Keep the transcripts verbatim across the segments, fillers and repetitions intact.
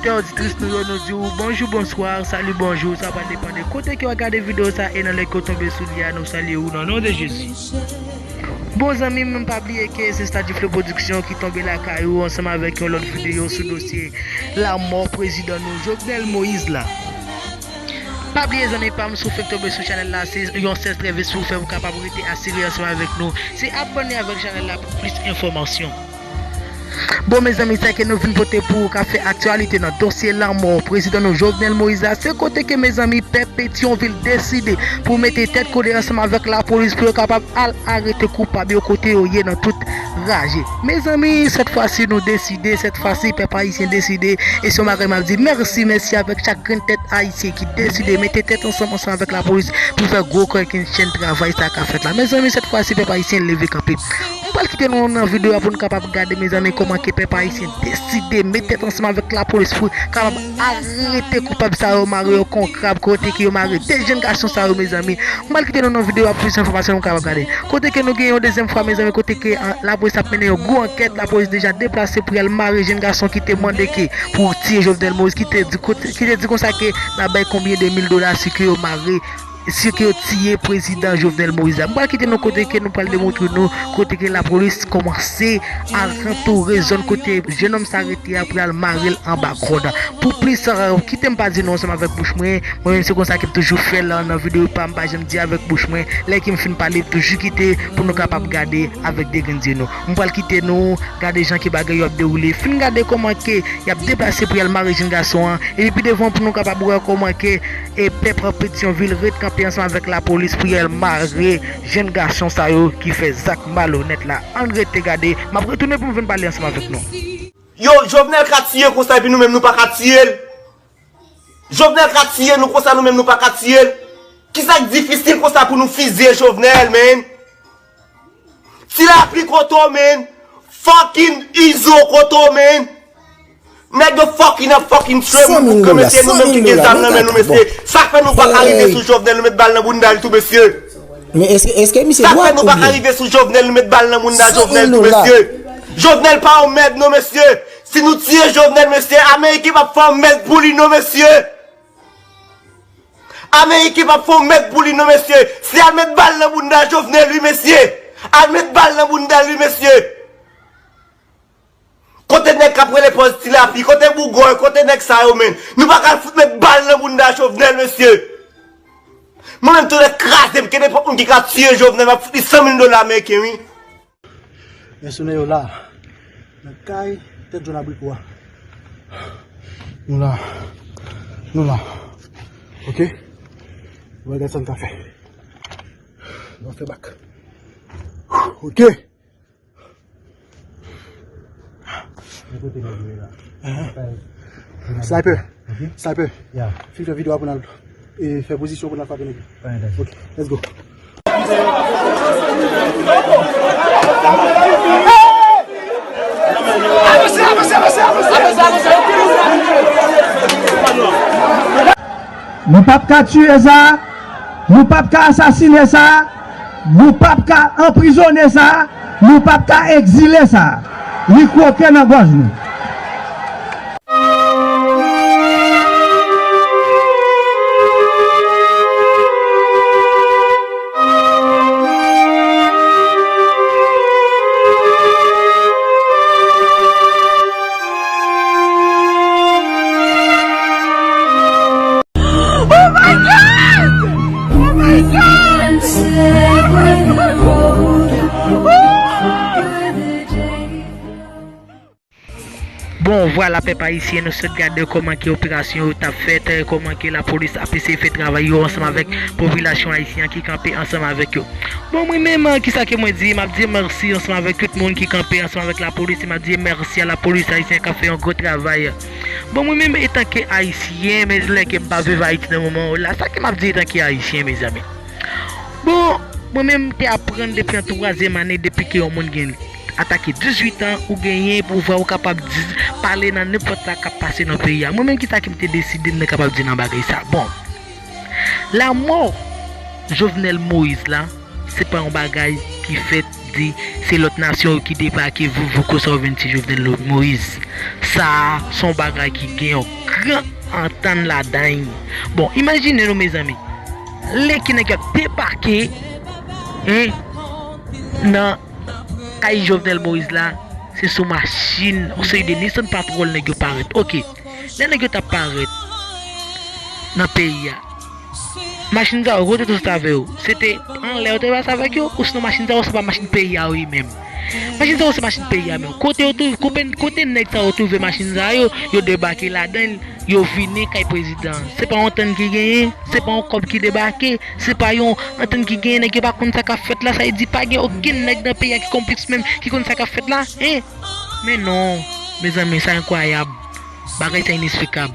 Oditè, oditris nou yo, nou di w bonjou, bonswa, sali, bonjou. Sa pral depann de kote ke w ap gade videyo sa e nan lè ke w tonbe sou li a, nou salye w nan non de Jezi. Bon, zanmi m, pa bliye ke se Stadi Flow Production ki tonbe lakay ou ansanm avèk yon lòt videyo sou dosye lanmò prezidan nou, Jovenel Moïse la. Pa bliye, zanmi pa m, si w fèk tonbe sou chanèl la, se yon sèz trè ve si w fè pou w kapab rete asire ansanm avèk nou. Se abòne avèk chanèl la pou plis enfòmasyon. Bon, mezanmi, sa ke nou vin pote pou ou k ap fè aktyalite nan dosye lanmò prezidan nou Jovenel Moïse la, se kote ke, mezanmi, pèp Petyonvil deside pou mete tèt kole ansanm avèk lapolis pou yo kapab al arete koupab yo kote yo ye nan tout raje. Mezanmi, sèt fwa si nou deside, sèt fwa si pèp ayisyen deside, e se yon bagay m ap di mèsi, mèsi avèk chak grenn tèt ayisyen ki deside mete tèt ansanm, ansanm avèk lapolis pou fè gwo kokennchenn travay sa k ap fèt la. Mezanmi, sèt fwa si pèp ayisyen leve kanpe. M pral kite nou nan videyo a pou nou kapab gade, mezanmi, kòman ke pèp ayisyen deside met tèt ansanm avèk lapolis pou kapab arete koupab sa yo, mare yo kon krab, kote ke yo mare de jèn gason sa yo, mezanmi. M pral kite nou nan videyo a pou plis enfòmasyon nou kapab gade. Kote ke nou gen yon dezyèm fwa, mezanmi, kote ke, ah, lapolis ap mennen yon gwo ankèt, lapolis deja deplase pou y al mare jèn gason ki te mande ke pou tiye Jovenel Moïse, ki te di, ki te di konsa ke l ap bay konbyen de mil dola si ke yo mare si ke yo tiye prezidan Jovenel Moïse la. M pral kite nou kote ke nou pral demontre nou kote ke lapolis kòmanse al antoure zòn kote jennonm sa rete a pou y al mare l anba kòd. Pou plis, eh, kite m pa di nou ansanm avèk bouch mwen, mwen menm se konsa ke m toujou fè l nan videyo pa m, pa janm di avèk bouch mwen. Lè ke m fin pale, m toujou kite pou nou kapab gade avèk de grenn zye nou. M pral kite nou gade jan ke bagay yo ap dewoule. Fin gade kòman ke y ap deplase pou y al mare jèn gason an. Epi pi devan pou nou kapab wè kòman ke e pèp Petyonvil ret kanpe ansanm avèk lapolis pou y al mare jèn gason sa yo ki fè zak malonèt la. Ann rete gade, m ap retounen pou m vin pale ansanm avèk nou. Yo, Jovenel ka tiye konsa epi nou menm nou pa ka tiye l. Jovenel ka tiye nou konsa, nou menm nou pa ka tiye l. Kisa k difisil konsa pou nou fizye Jovenel, man? Ti Lapli kote w, man? Fucking Izo kote w, man? Nèg yo fucking ap fucking tchwe moun pou granmesye, nou menm ki gen zam nan men nou, mesye. Sa k fè nou pa ka rive sou Jovenel, nou met bal nan bounda l tou, mesye. Men èske, èske misye dwat oubyen? Sa k fè nou pa ka rive sou Jovenel, nou met bal nan bounda Jovenel tou, mesye. Jovenel pa yon mèd non, mesye. Si nou tiye Jovenel, mesye, Ameriken p ap fè yon mèd pou li non, mesye. Ameriken p ap fè yon mèd pou li non, mesye. Se al met bal nan bounda Jovenel wi, mesye. Al met bal nan bounda l wi, mesye. Kote nèg k ap rele pòz Ti Lapli? Kote Bougòy? Kote nèg sa yo, menn? Nou pa ka al fout met bal nan bounda Jovenel, mesye. Mwen menm, tonnè kraze m, ke nenpòt moun ki ka tiye Jovenel, m ap fout li san mil dola ameriken, wi. Mèsenè yo la, nan kay tèt jòn abriko a. Nou la, nou la. Oke? Nou va gade sa n ka fè. Nou va fè bak. Oke? Sniper. Sniper. Fin fè videyo a pou n al, e, fè pozisyon pou n al frape nèg yo. Ok, let's go. Nou p ap ka tiye sa, nou p ap ka asasine sa, nou p ap ka anprizone sa, nou p ap ka egzile sa. Li kwoke nan gòj nou. Oh my God! Oh my God! Bon, vwala pèp ayisyen, nou sot gade kòman ke operasyon yo t ap fèt, kòman ke lapolis ap eseye fè travay yo ansanm avèk popilasyon ayisyen an ki kanpe ansanm avèk yo. Bon, mwen menm, kisa ke mwen di? M ap di mèsi ansanm avèk tout moun ki kanpe ansanm avèk lapolis, e m ap di mèsi a lapolis ayisyen k ap fè yon gwo travay. Bon, mwen menm, etanke ayisyen, men lè ke m pa viv Ayiti nan moman la, sa ke m ap di etanke ayisyen, mezanmi. Bon, mwen menm, m te aprann depi an twazyèm ane, depi ke yon moun gen atake dizuit an, ou genyen pouvwa, ou kapab di, pale nan nenpòt sa k ap pase nan peyi a. Mwen menm, kisa ke m te deside m te kapab di nan bagay sa? Bon, lanmò Jovenel Moïse la, se pa yon bagay ki fèt di se lòt nasyon yo ki debake vouvou konsa yo vin ti Jovenel Moïse. Sa a, se yon bagay ki gen yon gran antann ladan l. Bon, imajine nou, mezanmi, lè ki nèg yo ap debake, en, nan kay Jovenel Moïse la, se sou machin, yon seri de Nissan Patrol nèg yo parèt. Oke, lè nèg yo t ap parèt nan peyi a, machin sa yo, kote yo te sot avè yo? Se te anlè yo te pase avèk yo? Ou sinon machin sa yo, se pa machin peyi a yo ye menm? Machin sa yo, se machin peyi a menm. Kote yo tou, kote, kote nèg sa yo twouve machin sa yo, yo debake ladan l, yo vini kay prezidan an. Se pa yon antann ki genyen, se pa yon kòb ki debake, se pa yon antann ki genyen, nèg yo pa konn sa k ap fèt la, sa vle di pa gen okenn nèg nan peyi a ki konplis menm, ki konn sa k ap fèt la, en? Men non, mezanmi, sa enkwayab. Bagay sa inesplikab.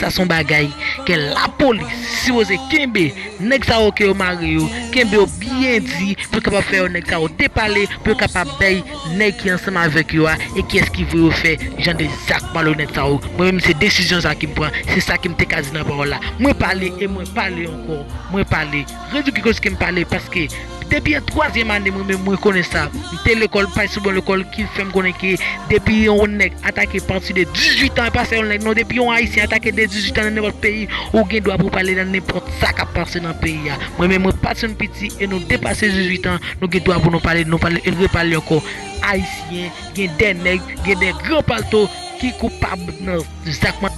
Sa se yon bagay ke lapolis sipoze kenbe nèg sa yo ke yo mare yo, kenbe yo byen di pou yo kapab fè yo nèg sa yo depale, pou yo kapab bay nèg ki ansanm avèk yo a, e kiyès ki voye yo fè jan de zak malonèt sa yo. Mwen menm se desizyon sa ki m pran, se sa ke m te ka di nan pawòl la. Mwen pale e mwen pale ankò, mwen pale. Rezon ki koz ke m pale, paske depi an twazyèm ane, mwen menm, mwen konnen sa. M te lekòl, m pase sou ban lekòl, ki fè m konnen ke depi yon nèg atake pati de dizuit an, e pa sèl yon nèg non, depi yon Ayisyen atake de dizuit an nan nenpòt peyi, ou gen dwa pou w pale nan nenpòt sa k ap pase nan peyi a. Mwen menm, mwen pa t jwenn piti e nou depase dizuit an, nou gen dwa pou nou pale, nou pale e repale ankò. Ayisyen, gen de nèg, gen de gran palto ki koupab nan zak mal-,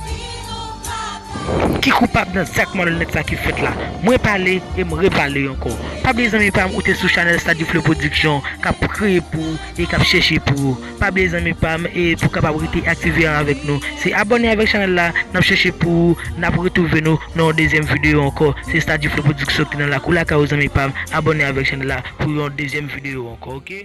ki koupab nan zak malonèt sa ki fèt la. Mwen pale e m repale ankò. Pa bliye zanmi pa m, ou te sou chanèl Stadiflo Production k ap kreye pou ou e k ap chèche pou ou. Pa bliye zanmi pa m, e pou w kapab rete aktive avèk nou, se abòne avèk chanèl la, n ap chèche pou ou, n ap retwouve nou nan yon dezyèm videyo ankò. Se Stadiflo Production ki nan lakou lakay ou zanmi pa m, abòne avèk chanèl la pou yon dezyèm videyo ankò, oke?